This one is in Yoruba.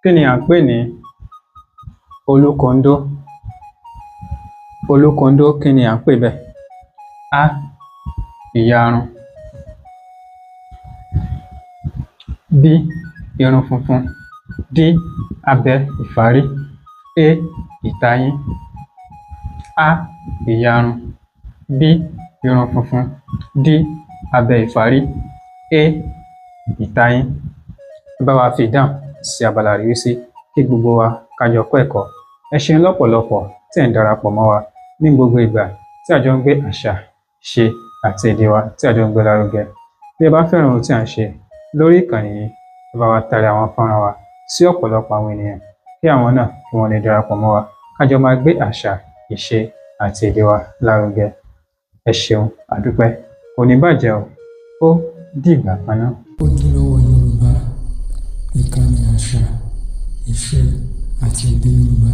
Kí ni à ń pè ní olúkondó? Olúkondó, kí ni à ń pè bẹ́ẹ̀? A. Ìyarun. B. Irun funfun. D. Abẹ ìfárí. E. Ìtayín. A. Ìyarun. B. Irun funfun. D. Abẹ ìfárí. E. Ìtayín. Ẹ bá wa fi ìdáhùn sí abala àríwísí kí gbogbo wa ká jọ kọ́ ẹ̀kọ́. Ẹ ṣeun lọ́pọ̀lọpọ̀ tí ẹ̀ ń darapọ̀ mọ́ wa ní gbogbo ìgbà tí a jọ ń gbé àṣà, ìṣe àti èdè wa tí a jọ ń gbé lárugẹ. Bí ẹ bá fẹ́ràn ohun tí à ń ṣe lórí ìkànnì yìí, ẹ bá wa tari àwọn fọ́nrán wa sí ọ̀pọ̀lọpọ̀ àwọn ènìyàn kí àwọn náà kí wọ́n lè darapọ̀ mọ́ wa ká jọ máa gbé àṣà, ìṣe àti èdè wa lárugẹ. Ẹ ṣeun, a dúpẹ́. Kò ní bàjẹ́ o. Ó dìgbà kan ná. Ojúlówó Yorùbá, ìkànnì àṣà, ìṣe àti èdè Yorùbá.